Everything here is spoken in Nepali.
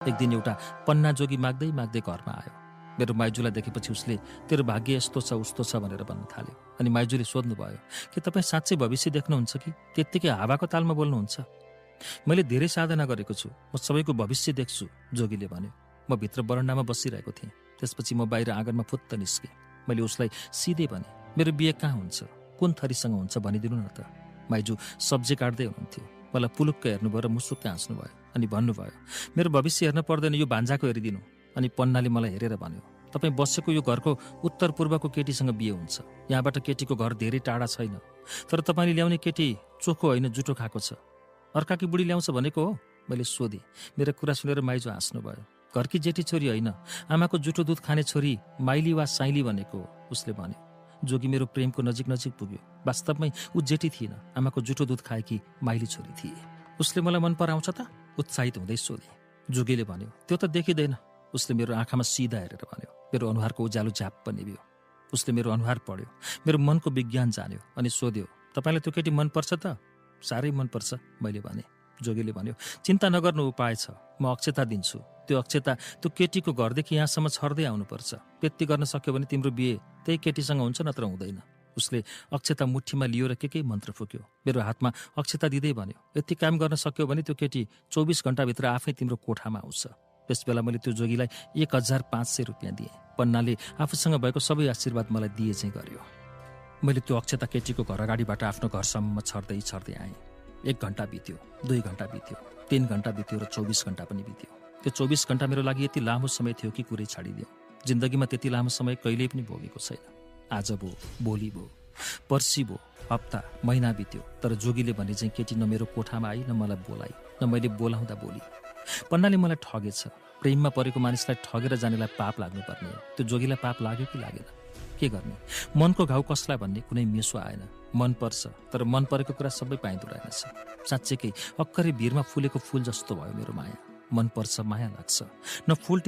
एक दिन एउटा पन्ना जोगी माग्दै माग्दै घरमा आयो। मेरो माइजूलाई देखेपछि उसले तेरो भाग्य यस्तो छ उस्तो छ भनेर भन्न थाल्यो। अनि माइजूले सोध्नुभयो, के तपाईँ साँच्चै भविष्य देख्नुहुन्छ कि त्यत्तिकै हावाको तालमा बोल्नुहुन्छ? मैले धेरै साधना गरेको छु, म सबैको भविष्य देख्छु, जोगीले भन्यो। म भित्र बरन्डामा बसिरहेको थिएँ। त्यसपछि म बाहिर आँगनमा फुत्त निस्केँ। मैले उसलाई सिधै भने, मेरो बिहे कहाँ हुन्छ, कुन थरीसँग हुन्छ भनिदिनु न त। माइजू सब्जी काट्दै हुनुहुन्थ्यो। मलाई पुलुक्क हेर्नुभयो र मुसुक्क हाँस्नुभयो अनि भन्नुभयो, मेरो भविष्य हेर्न पर्दैन, यो भान्जाको हेरिदिनु। अनि पन्नाले मलाई हेरेर भन्यो, तपाईँ बसेको यो घरको उत्तर पूर्वको केटीसँग बिहे हुन्छ। यहाँबाट केटीको घर धेरै टाढा छैन, तर तपाईँले ल्याउने केटी चोखो होइन, जुठो खाएको छ। अर्काकी बुढी ल्याउँछ भनेको हो? मैले सोधेँ। मेरो कुरा सुनेर माइजू हाँस्नुभयो। घरकी जेठी छोरी होइन, आमाको जुठो दुध खाने छोरी माइली वा साइली भनेको हो, उसले भन्यो। जोगी मेरो प्रेमको नजिक नजिक पुग्यो। वास्तवमै ऊ जेठी थिएन, आमाको जुठो दुध खाएकी माइली छोरी थिए। उसले मलाई मन पराउँछ त? उत्साहित हुँदै सोधे। जोगीले भन्यो, त्यो त देखिँदैन। उसले मेरो आँखामा सिधा हेरेर भन्यो। मेरो अनुहारको उज्यालो झ्याप्प निभ्यो। उसले मेरो अनुहार पढ्यो, मेरो मनको विज्ञान जान्यो अनि सोध्यो, तपाईँलाई त्यो केटी मनपर्छ त? साह्रै मनपर्छ, मैले भने। जोगीले भन्यो, चिन्ता नगर्नु, उपाय छ। म अक्षता दिन्छु। त्यो अक्षता त्यो केटीको घरदेखि यहाँसम्म छर्दै आउनुपर्छ। त्यति गर्न सक्यो भने तिम्रो बिहे त्यही केटीसँग हुन्छ, नत्र हुँदैन। उसले अक्षता मुठीमा लियो र के मन्त्र फुक्यो। मेरो हातमा अक्षता दिँदै भन्यो, यति काम गर्न सक्यो भने त्यो केटी 24 घण्टाभित्र आफै तिम्रो कोठामा आउँछ। त्यसबेला मैले त्यो जोगीलाई 1500 रुपियाँ दिएँ। पन्नाले आफूसँग भएको सबै आशीर्वाद मलाई दिए चाहिँ गर्यो। मैले त्यो अक्षता केटीको घर अगाडिबाट आफ्नो घरसम्म छर्दै छर्दै आएँ। 1 घण्टा बित्यो, 2 घण्टा बित्यो, 3 घण्टा बित्यो र 24 घण्टा पनि बित्यो। त्यो 24 घण्टा मेरो लागि यति लामो समय थियो कि कुरै छाडिदियो। जिन्दगीमा त्यति लामो समय कहिल्यै पनि भोगेको छैन। आज भो, भोलि भो, पर्सि भो, हप्ता, महिना बित्यो, तर जोगीले भने चाहिँ केटी न मेरो कोठामा आई, न मलाई बोलाई, न मैले बोलाउँदा बोली। पन्नाले मलाई ठगेछ। प्रेममा परेको मानिसलाई ठगेर जानेलाई पाप लाग्नुपर्ने हो। त्यो जोगीलाई पाप लाग्यो कि लागेन? के गर्ने? मनको घाउ कसलाई भन्ने कुनै मेसो आएन। मन पर्छ, तर मन परेको कुरा सबै पाइँदो रहेनछ। साँच्चैकै अक्करै भिरमा फुलेको फूल जस्तो भयो मेरो माया। मन पर्छ, माया लाग्छ। न फूल